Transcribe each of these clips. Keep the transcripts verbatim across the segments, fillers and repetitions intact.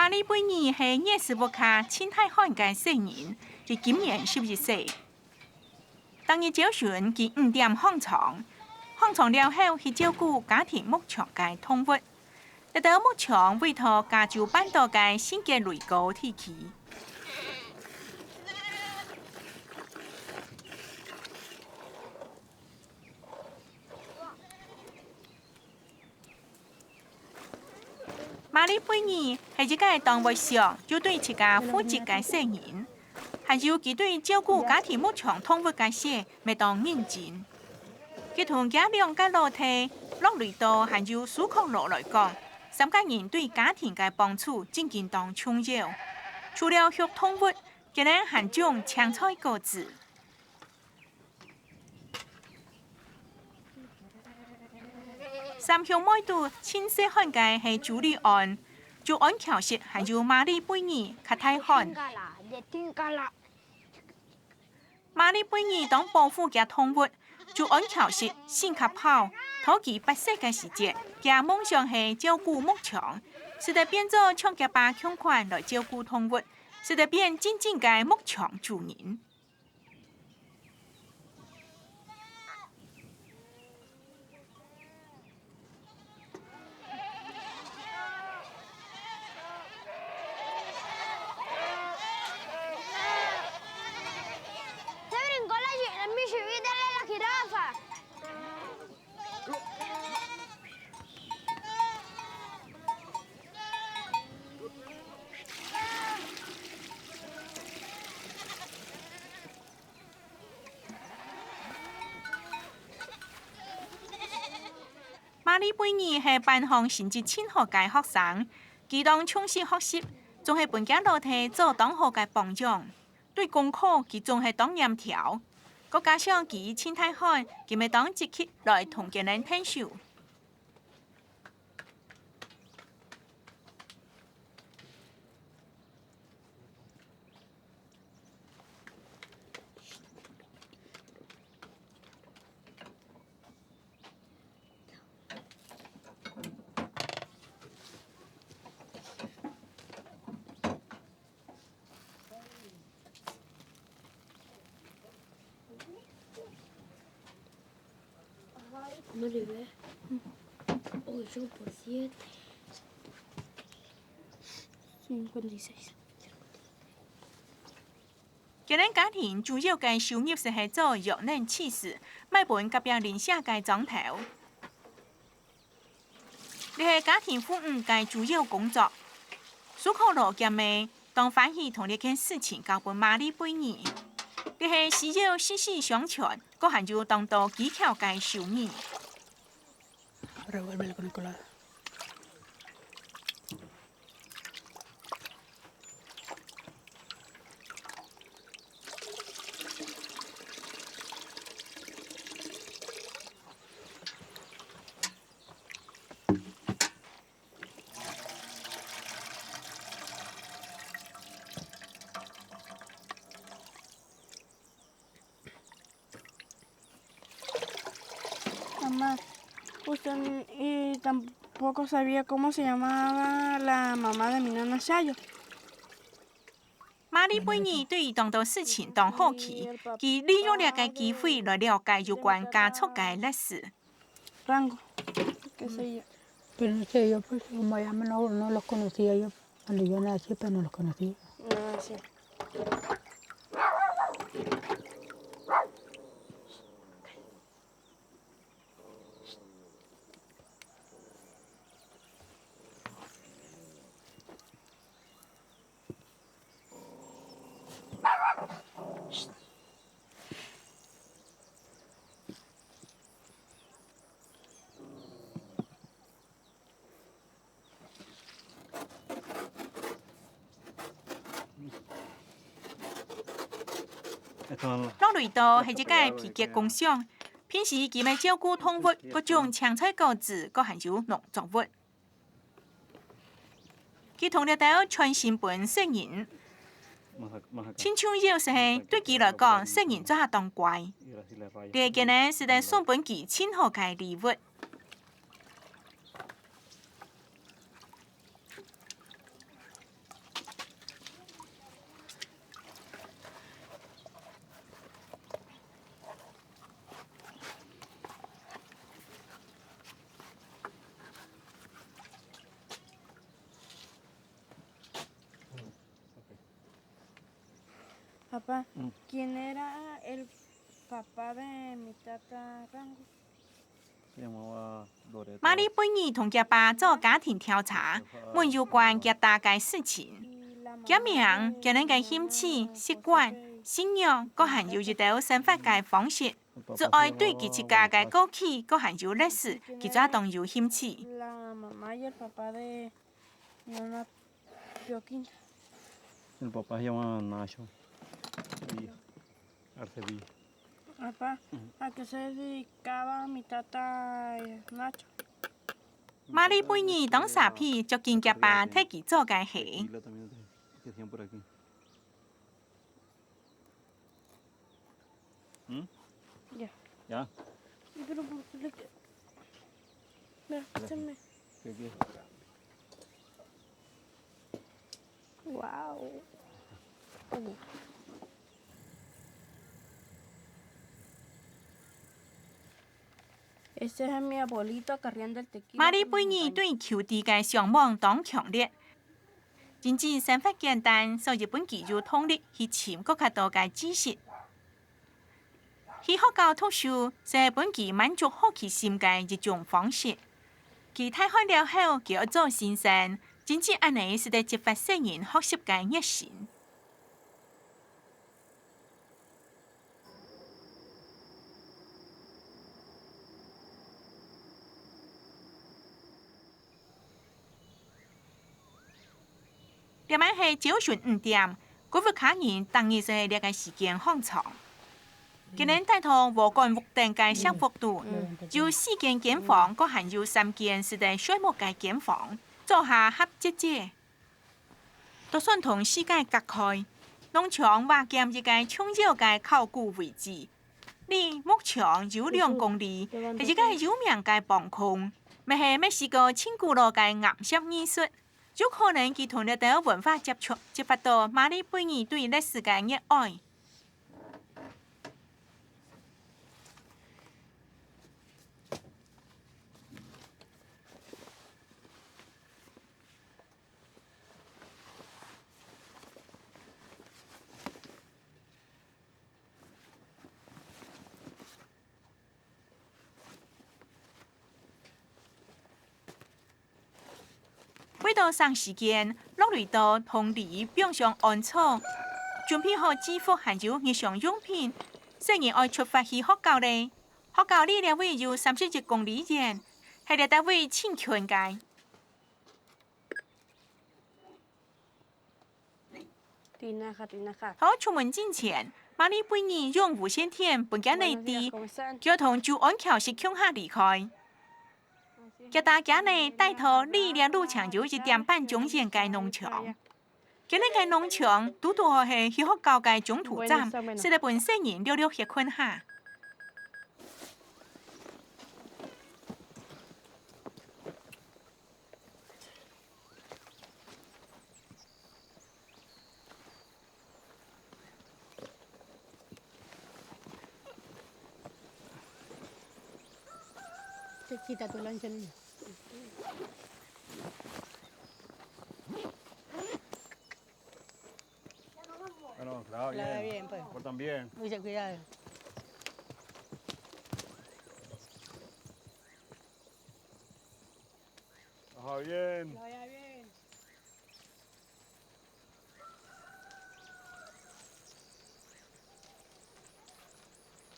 馬里貝爾係月事屋下盡大漢个細人，佢今年十一歲。逐日朝晨，佢五點䟘床，䟘床了後去照顧家庭牧場个動物。這兜牧場委託加州半島个聖傑雷哥提起。 馬里貝爾係一個當會想又對自家負責个細人，還有佢對照顧家庭牧場動物个事乜當認真。佢同厥兩個老弟，洛雷多還有蘇克羅來講，三個人對家庭个幫助正經當重要。除了畜動物，佢等還種青菜果子。 三兄妹肚盡細漢个係朱利安，朱安喬斯還有馬里貝爾較大漢。馬里貝爾當保護厥動物，朱安喬斯性較咆，到佢八歲个時節，厥夢想係照顧牧場，使得變做像厥爸共款來照顧動物，使得變真正个牧場主人。 Se brincó la, la, mi chivita, la, la jirafa. Marie Bey係班項成績盡好个學生，佢當重視學習，總係分厥老弟做當好个榜樣。對功課，佢總係當嚴條，再加上佢盡大漢，佢乜當積極來同厥人𢯭手。 Cincuenta y seis。厥人家庭主要个收入就係做藥奶起司，賣分隔壁鄰舍个庄頭。 這係家庭婦女个主要工作。蘇可羅厥姆當歡喜同這件事情交分Marie Bey。這係需要息息相傳，又還有當多技巧个手藝。 Mamá, usted y tampoco sabía cómo se llamaba la mamá de mi nana Chayo。 Marie Bey對當多事情當好奇，佢利用這個機會來了解有關家族个歷史。Rango, qué sé yo。Pero no sé yo, pues, como ella no, no los conocía yo, cuando yo nací, pues no los conocía. Ah, sí. 洛雷多係一個皮革工匠，平時佢乜照顧動物，各種青菜果子，又還有農作物。佢同這兜傳承分細人，盡重要就係對佢來講，細人做下當乖。這個呢，係得送分佢盡好个禮物。Papá, ¿quién era el papá de mi tata Rango? Se llamaba Loreto. Mari Pui Nyi同厥爸做家庭調查，問有關厥爸个事情。厥名、厥人个興趣、習慣、信仰，閣還有一兜生活个方式，就愛對佢自家个過去，閣還有歷史，佢就當有興趣。 El papá se llama Nacho. Y Arcebi. Papá, ¿a qué se dedicaba mi tata Nacho? Mari Pui Nyi當沙皮，著緊厥爸替佢做个鞋。 ¿Mm? Ya. Ya. Pero, pero, pero, mira, escúchame. ¿Qué, qué? Wow. Ese es mi abuelito cargando el tequila. Mari Pui Nyi對球隊个向往當強烈。 因為生活簡單，所以分佢有動力去尋更加多个知識。去學校讀書，就係分佢滿足好奇心个一種方式。佢大漢了後，佢愛做先生，因為恁呢使得激發細人學習个熱情。 這滿係朝晨五點，歸屋下人逐日就係這個時間䟘床。佢等戴到禾稈屋頂个石屋肚，有四間間房，閣還有三間使得睡目个間房，灶下合結結。 就算同世界隔開，農場劃兼一個重要个考古遺址，離牧場有兩公里，係一個有名个磅空，乜係墨西哥盡古老个岩石藝術。有可能佢同這兜文化接觸，激發到Mari Pui Nyi對歷史个熱愛。 為著省時間，駱雷都同犁放上安草，準備好制服還有日常用品，細人愛出發去學校咧。學校離這位有三十一公里遠，係這搭位盡近个。 在哪哈？在哪哈？在出門進前，Mari Pui Nyi用無線電分厥姆知，佢愛同周安橋式共下離開。厥姆厥姆帶到離這路程有一點半鐘遠个農場。厥姆个農場堵堵好係去學校个中途站，使得分細人略略歇睏下。 Te kita tu lanjut ni. Bueno, que la haga bien. Que la haga bien, pues. Portan bien. Mucho cuidado. Ajá, bien. Que vaya bien.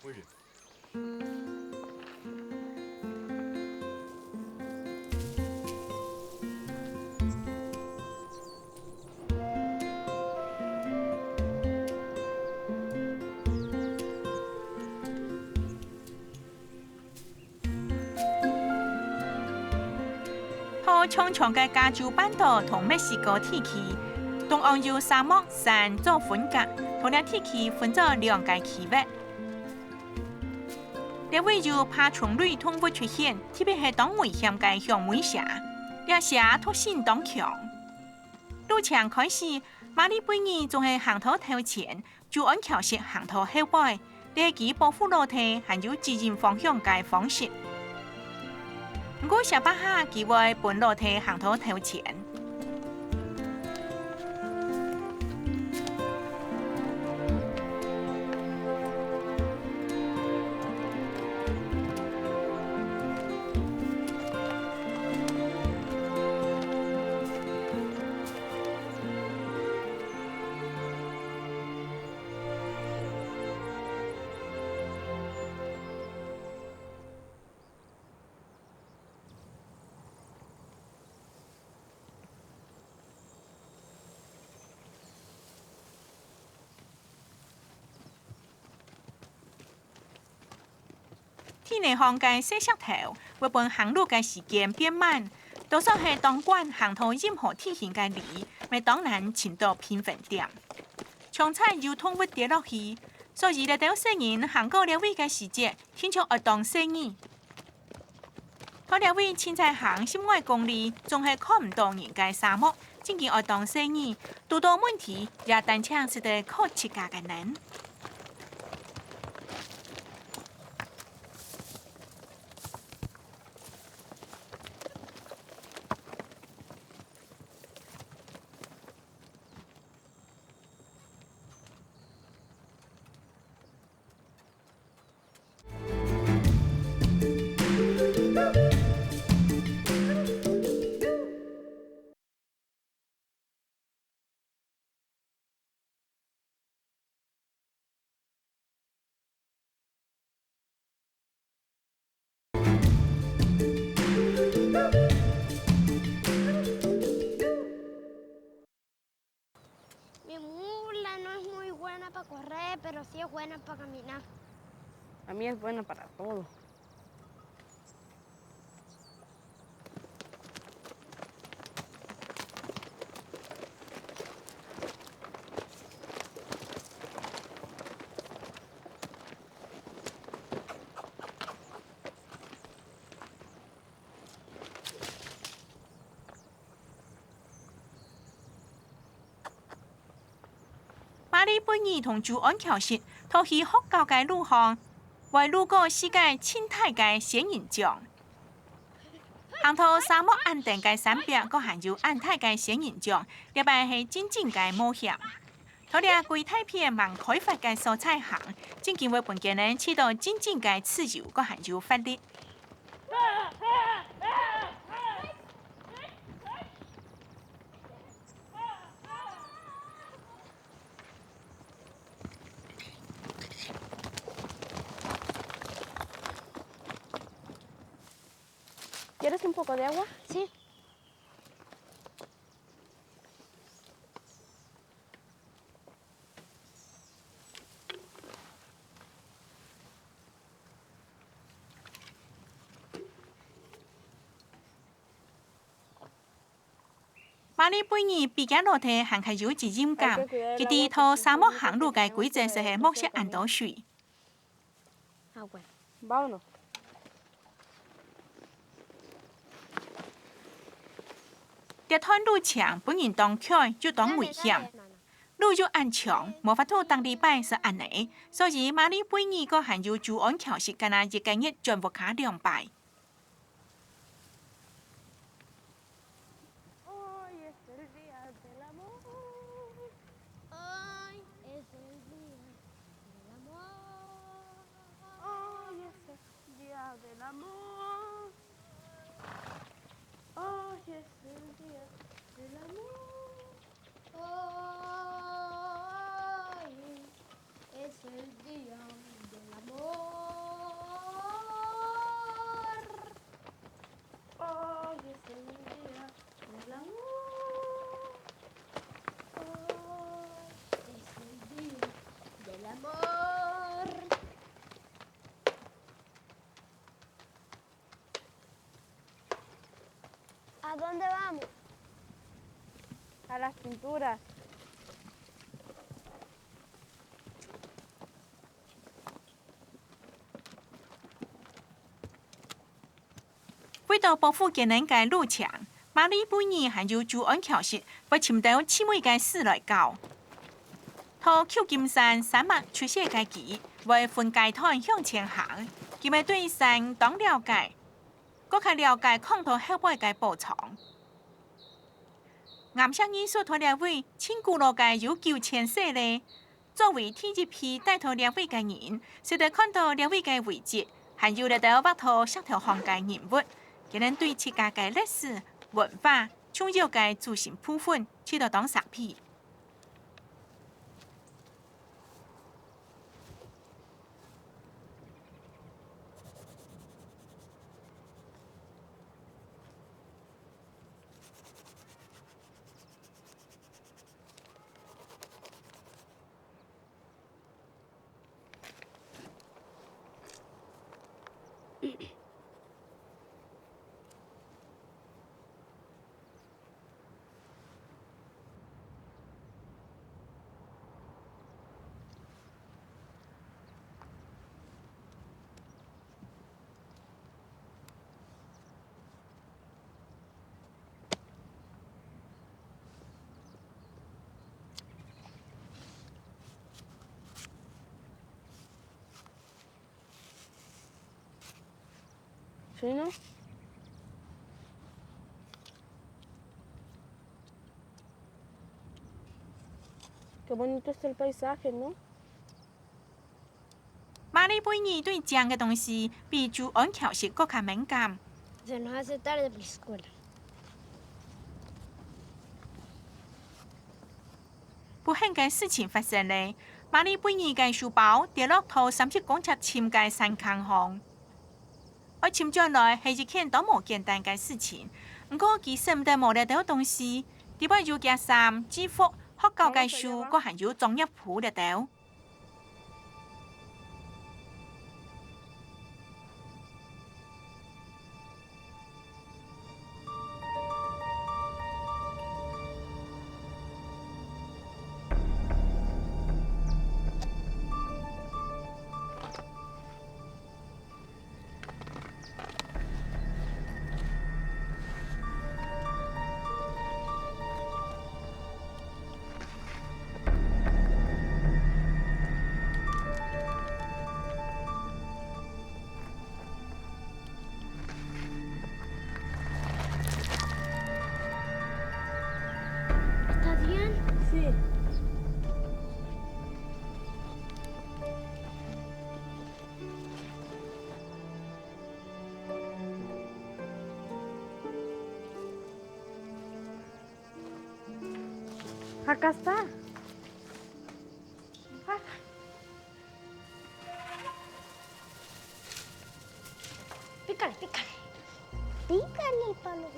Muy bien. 在長長个加州半島同墨西哥地區，中央有沙漠、山做分隔，同這地區分做兩個區域。這位有爬蟲類動物出現，特別係當危險个響尾蛇，這蛇毒性當強。路程開始，Mari Pui Nyi總係行到頭前， 周安橋式行到後背，這係佢保護老弟還有指引方向个方式。毋過，踅百下佢會分老弟行到頭前。地泥項个細石頭會分行路个時間變慢，多數係當慣行到任何地形个犁，乜當難尋到平衡點。常在有動物跌落去，所以這兜細人行過這位个時節，親像愛當細義。到這位凊彩行十外公里，總係看毋到人个沙漠，正經愛當細義，堵到問題也單淨識得靠自家个能。 Mi mula no es muy buena pa correr, pero sí es buena pa caminar. A mí es buena para todo. Mari Pui Nyi同朱安喬識，在去學校个路項，會路過四個盡大个仙人掌。行到沙漠恁等个山壁，過還有恁大个仙人掌，這擺係真正个冒險。在這歸大片吂開發个所在行，正經會分佢等試到真正个自由，過還有活力。 ¿Quieres un poco de agua? Sí. Mari Pui Nyi比厥老弟還較有責任感，佢知在沙漠行路个規則就係莫食恁多水。 Vámonos。這段路程分人當𤸁又當危險，路又恁長，無法度逐禮拜煞恁呢，所以Mari Pui Nyi過還有朱安喬識干那一個月轉屋下兩擺。 Hoy es el día del amor. Hoy es el día del amor. Hoy es el día del amor. Hoy es el día del amor. Hoy es el día del amor. Hoy es el día del amor. Hoy es el día del amor. ¿A dónde vamos? A las pinturas. 為著保護佢等个路程，Mari Pui Nyi還有朱安喬識會尋兜趣味个事來搞。在舊金山山脈出世个佢，會分階段向前行，佢乜對山當了解，過較了解囥在後背个寶藏。岩石藝術在這位盡古老个有九千歲咧， 作為第一批戴在這位个人，使得看著這位个遺跡，還有這兜畫在石頭項个人物，佢等對自家个歷史、文化、重要个組成部分，試著當生趣。 Hoy Sí, ¿no? Qué bonito está el paisaje, ¿no? 瑪麗貝爾對靚个東西比朱安喬斯閣較敏感。 Se nos hace tarde para la escuela. 不幸个事情發生了，瑪麗貝爾个書包跌落到三十公尺深个山坑項。愛尋轉來係一件多麼簡單个事情，毋過佢捨毋得無這兜東西，裡背有厥衫、制服、學校个書，閣還有作業簿這兜。 ¿Estás bien? Sí. Acá está. Pícale, pícale. Pícale el palo.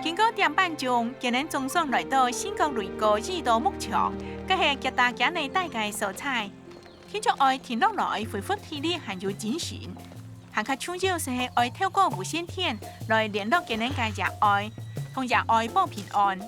經過點半鐘，佢等總算來到新角雷高爾多牧場，該係吉達加內底个所在。聽說愛停落來恢復體力還有精神，還較重要就係愛透過無線電來聯絡佢等个爺哀，同爺哀報平安。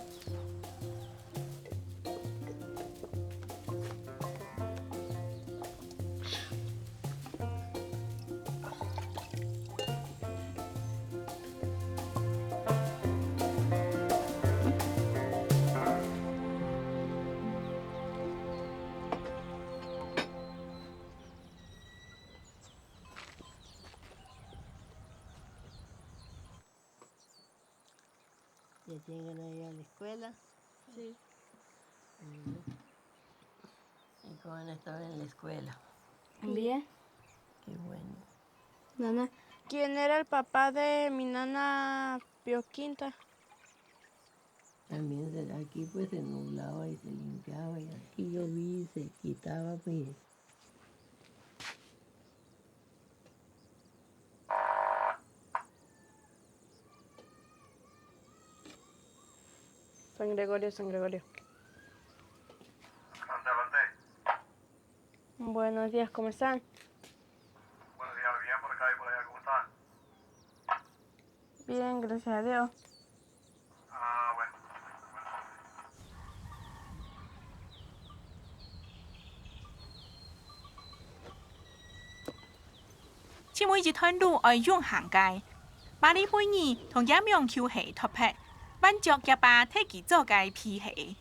¿Ya tienen ganas de ir a la escuela? Sí. Ujú. ¿Y cómo han estado en la escuela? Bien. Qué bueno. Nana. ¿Quién era el papá de mi nana Pioquinta? También se- aquí pues se nublaba y se limpiaba y aquí llovía y se quitaba pues. San Gregorio, San Gregorio. Adelante, adelante. Buenos días, ¿cómo están? Buenos días, bien por acá y por allá, ¿cómo están? Bien, gracias a Dios. Ah, bueno. 盡尾一段路愛用行个，瑪麗貝爾同厥網球鞋脫忒，換著厥爸替佢做个皮鞋。 Bueno,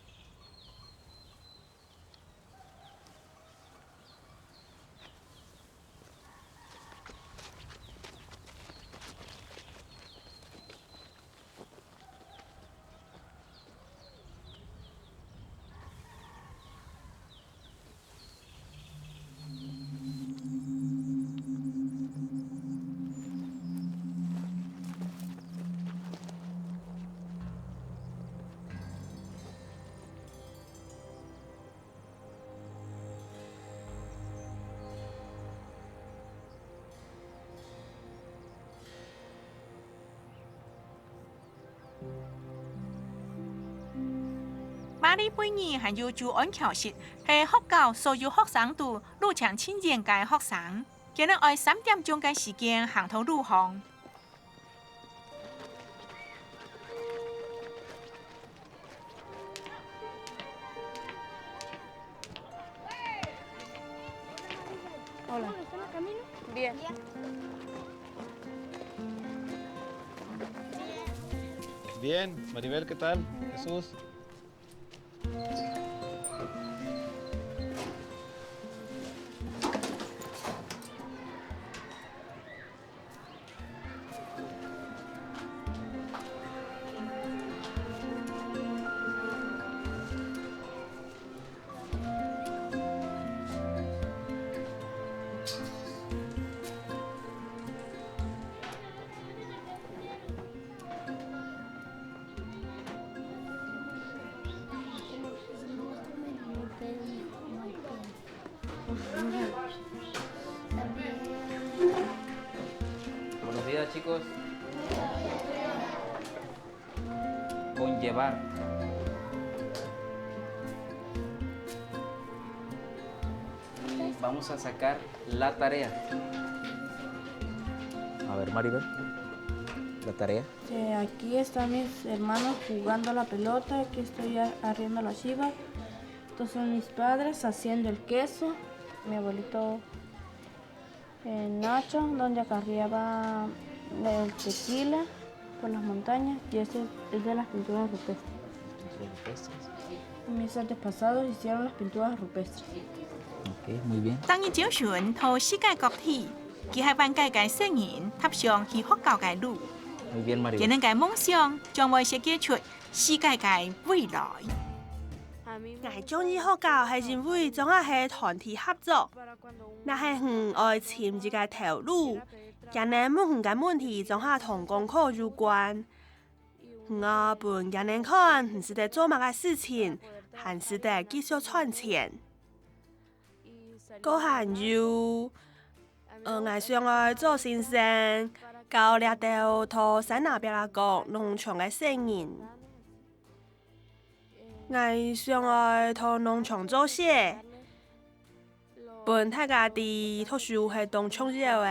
禮拜日還有周安巧食，係學校所有學生肚路程盡遠个學生，佢等愛三點鐘个時間行到路項。 Hola. Bien. Bien, Maribel, ¿qué tal? Jesús. Buenos días, chicos. Con llevar. Y vamos a sacar la tarea. A ver, Maribel, la tarea. Eh, aquí están mis hermanos jugando la pelota, aquí estoy a- arriando la chiva. Estos son mis padres haciendo el queso, mi abuelito, eh, Nacho, donde carriaba el tequila por las montañas, y este es de las pinturas rupestres. Mis antepasados hicieron las pinturas rupestres. Ok, muy bien. 逐日朝晨到世界各地，佢係萬界个細人踏上去學校个路。 Muy bien, Maribel. 佢等个夢想將會設計出世界个未來。𠊎中意學校係因為總下係團體合作，若係你愛尋一個頭路，佢等問你个問題總下同功課有關。你愛分佢等看你使得做麼个事情，還使得繼續賺錢。 過還有，呃，𠊎想愛做先生，教這兜在山林壁角農場个細人。𠊎想愛在農場做事，分大家知讀書係當重要个。